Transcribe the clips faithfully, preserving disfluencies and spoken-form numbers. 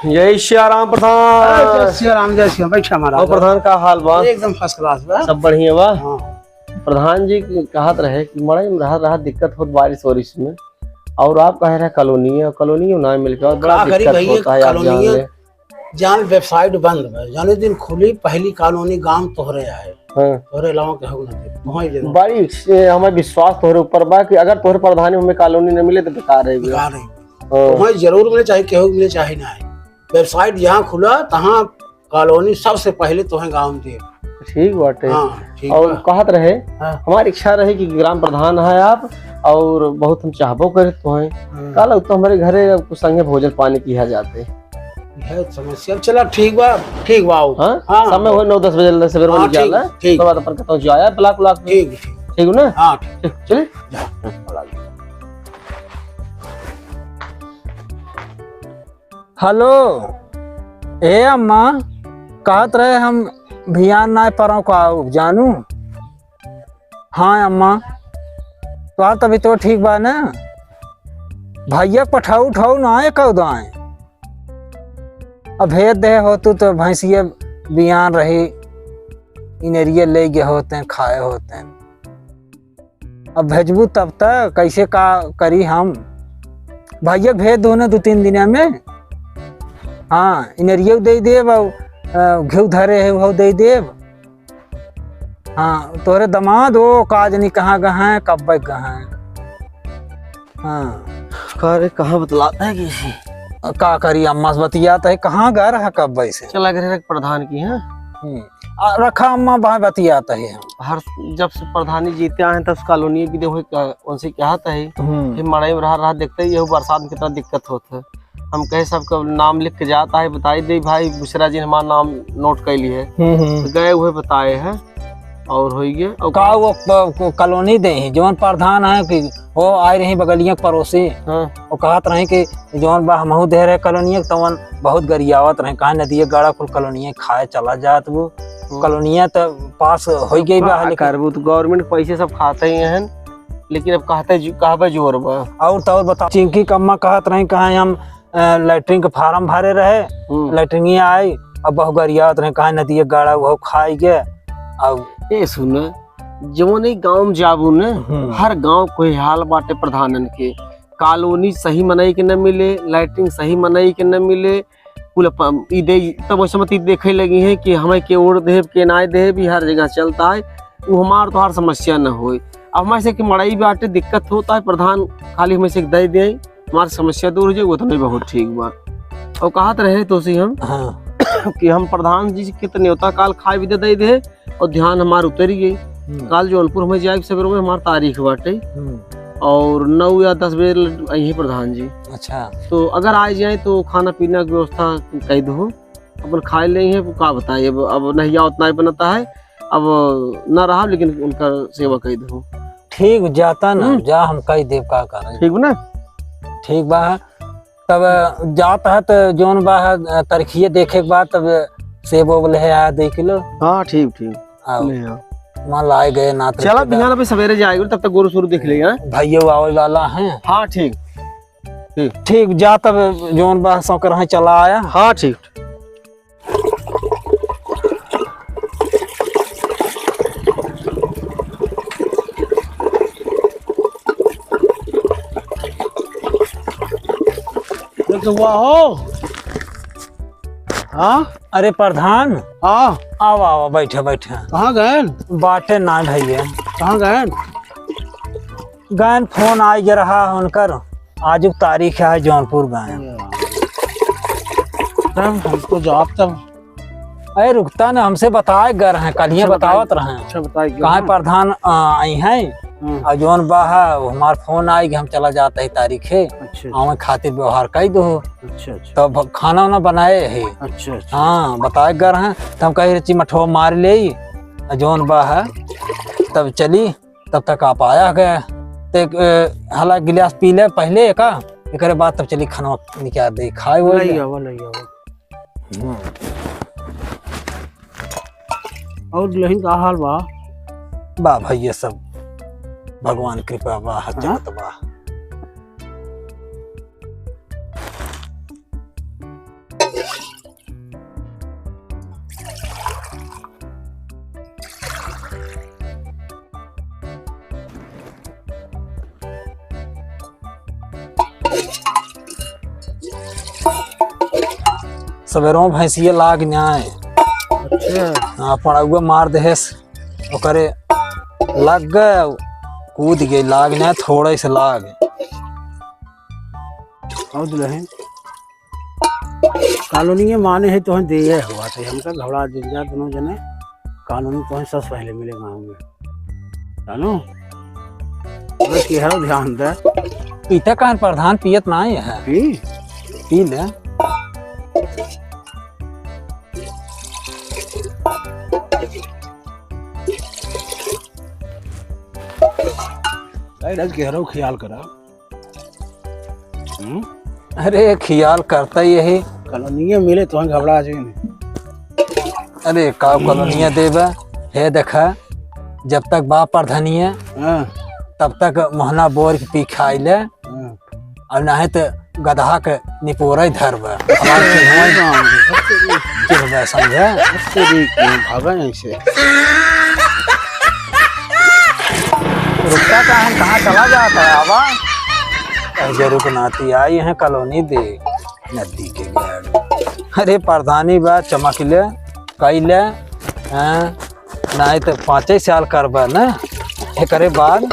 जय सिया राम प्रधान। जय सिया राम, जय सिया, बैठा महाराज। और प्रधान का हाल बा? एकदम first class बा। सब बढ़िया बा? हाँ। प्रधान जी कहत रहे कि मड़ई में रहा, रहा दिक्कत होत बारिश ओरिश में, और आप कहे रहे कॉलोनी है, कॉलोनी ना मिल के और बड़ा का करी दिक्कत भैया, होता है, आप जान कॉलोनी ले। जान website बंद बा, जौने दिन खुली पहली कॉलोनी गांव तोहरे आए, हाँ। तोहरे अलावा केहू ना दे, वहीं जरूर। बड़ी से हमें विश्वास तोहरे ऊपर बा कि अगर तोहरे प्रधानी में हमें कॉलोनी न मिले तो बेकार है भैया। बेकार है। हाँ। वहीं जरूर मिले, चाहे केहू मिले, चाहे ना आए। Website जहाँ खुला, तहाँ कॉलोनी सबसे पहले तोहे गाँव में दे। ठीक बाटे। हाँ, ठीक और बा। कहत रहे, हाँ। हमारी इच्छा रहे कि ग्राम प्रधान है आप और बहुत हम चाहबो करे तोहे। हाँ। काल तो हमारे घरे कुछ संगे भोजन पानी किया जाते। है समस्या। चला ठीक बा, ठीक बा, आओ। हाँ? हाँ। समय हो नौ दस बजे ले सवेरे हाँ, वाली ठीक, जाला। ठीक। ओकर बाद अपन कतौ जाया ब्लॉक, ब्लॉक में। ठीक, ठीक। ठीक हो ना? हाँ, ठीक। ठीक, चलिए। जा। हेलो, ए अम्मा, कहत रहे हम भियान नाय परौं का आउब, जानू? हाँ अम्मा, तोहार तबीयत तो ठीक बा ना? भैया पठाऊ उठाऊ ना है कऊ दाएं। अब भेज दे हो तू तो भैंसिया बियान रही, इनेरिया ले गए होते हैं, खाए होते हैं। अब भेजबू तब तक कैसे का करी हम? भैया भेज दो ना दो तीन दिना में। हाँ, इनेरियो दे देब, और, अ, घिउ धरे है, वो दे देब। हाँ, तोहरे दमाद वो काज नहीं कहाँ गए हैं, कब गए हैं। हाँ। का रे, कहाँ बतलाता है कि इसी? का करी, अम्मा से बतियात है, कहाँ गए रहा, कब से? चला गए रहे प्रधान की, हाँ? हम्म। आ, रखा अम्मा, बाहर बतियात है हम। हर जब से प्रधानी जीते आए हैं, तब से कॉलोनी भी देखो, एक, उनसे कहत है हम्म। कि मड़ई में रहा, रहा देखते ही, यहू बरसात में कितना दिक्कत होत है। हम कहे सबका नाम लिख के जात है, बताई दे भाई, बुसरा जी हमारा नाम नोट कर लिए। हम्म, हम्म। तो गए हुए बताए हैं और होइए। और का वो प-, को-, कॉलोनी दे हैं, जौन प्रधान है कि वो आए रही बगलिया के पड़ोसी, हाँ। वो कहत रहे कि जौन बा हमहू दे रहे कॉलोनिया, तवन बहुत गरियावत रहे, कहा नदिया गाड़ा कुल कॉलोनिया खाए चला जात वो। हम्म। कॉलोनिया तो पास हो गई बा, का लेकिन करबू, तो गवर्नमेंट पैसे सब खाते ही हैं, लेकिन अब कहते जो, कहबे जोर बा। और तो और बता, चिंकी कम्मा कहत रही, कहा हम, अ, लैट्रिन के फार्म भरे रहे, हम्म। लैट्रिन आई, अब बहु गरियावत रहे, कहा नदिया गाड़ा वो खाई गए। अब ए सुन, जवन ई गाँव में जाबू न, हम्म। हर गाँव कोई हाल बाटे प्रधानन के। कॉलोनी सही मनई के न मिले, लैट्रिन सही मनई के न मिले, कुल अपन ई दे, तब ओइ समय त ई देखे लगी हैं कि हमें के ओढ़ देब, के नाय देब, ई हर जगह चलता है। उ हमार तोहार समस्या न होई। अब हमें से कि मड़ई बाटे, दिक्कत होता है, प्रधान खाली हमें से दे दे, हमार समस्या दूर हो जाए, वो तो नहीं बहुत ठीक बा। और कहत रहे तो सी हम हाँ। कि हम प्रधान जी के तो न्योता काल खाए भी दे दे, और ध्यान हमार उतरी गई। हम्म। काल जौनपुर हमें जाए सवेरे में हमार तारीख बाटे। हम्म। और नौ या दस बजे ल-, आई हैं प्रधान जी। अच्छा। तो अगर आ जाए तो खाना पीना की व्यवस्था कह दो, अपन खाए ले हैं, वो का बताए, अब, अब नहीं या उतना ही बनता है, अब ना रहा, लेकिन उनका सेवा कह दो। ठीक, जाता ना, हम्म। जा हम कह देब का करें। ठीक बा ना? ठीक बा। तब जात है तो जौन बा है, तरखिए देखे के बाद तब सेब ओब ले आ दे किलो। हाँ, ठीक, ठीक। आओ। ले आओ। वहाँ लाए गए ना तो चला, रिश्तेदार। बिहान पे सवेरे जाएगा, तब तक गोरू सोरू देख लेगा, हाँ? भैया आवे वाला है। हाँ, ठीक, ठीक। ठीक, जा तब जौन बा सौकर है चला आया। हाँ, ठीक। देख हुआ हो। हाँ? अरे प्रधान। हाँ। आवा, आवा, बैठा, बैठा। कहाँ गए? बाटे ना भैया। कहाँ गए? गए फोन आइ गया रहा उनकर, आजु तारीख है जौनपुर गए। तब हमको जवाब तब। अरे रुकता ना, हमसे बताए गए रहे, कल ही अच्छा, बतावत बताइए। रहे। अच्छा, बताइए। कहाँ हाँ। प्रधान, आ, आई हैं, हम्म। और जौन बा है, वो हमार फोन आई कि हम चला जाता है तारीख है, अच्छा, अच्छा। आवे खातिर व्यवहार कई दो। अच्छा, अच्छा। तब खाना वाना बनाए है। अच्छा, अच्छा। हाँ, बताए गए रहे, तब हम कहे, "चिमठो मार ले, और जौन बा है, तब चली।" तब तक आप आया गए, तो एक, ए, हला गिलास पी ले पहले एका, एकरे बाद तब चली खाना निकाल दे, खाए वो नहीं ले। आवा, नहीं आवा। हम्म। और दुल्हन का हाल बा? बा भैया, सब भगवान कृपा बा, हर हाँ? जगत बा। तबेरो भैंसिया लाग जाए। अच्छा। हाँ, पड़ौआ मार देहेस, ओकरे लग गए, कूद गए, लाग जाए, थोड़े से लाग। और दुल्हन, कॉलोनी में माने है तोहन दे हुआ थे, हमका घबरा जिन जा दोनों जने, कॉलोनी तोहन सबसे पहले मिले गाँव में, जानो? बस ये है ध्यान दे। पीता कान प्रधान पियत ना है। पी? पी ले। अरे, आज गहरा ख्याल करा। हम्म? अरे, ख्याल करता ही यही। कॉलोनिया मिले तो घबरा जाए नहीं। अरे, का कॉलोनिया देबा? हे देखा, जब तक बाप परधनिया, हाँ। तब तक मोहना बोर के पी खाई ले। हाँ। और नाहीं तो गदहा के निपोरा ही धरबा। हमार चिन्हवा ही चिन्हबा, समझे? भागा यहीं से। रुकता का हम कहाँ चला जाता है, आवा? अरे रुक नाती, आई है कॉलोनी दे, नदी के गाड़। अरे प्रधानी बा, चमक ले, कई ले, हाँ? नाहीं तो पाँचे साल करबा ना, एकरे बाद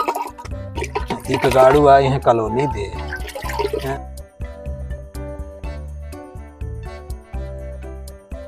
एक गाड़ू आई है कॉलोनी दे।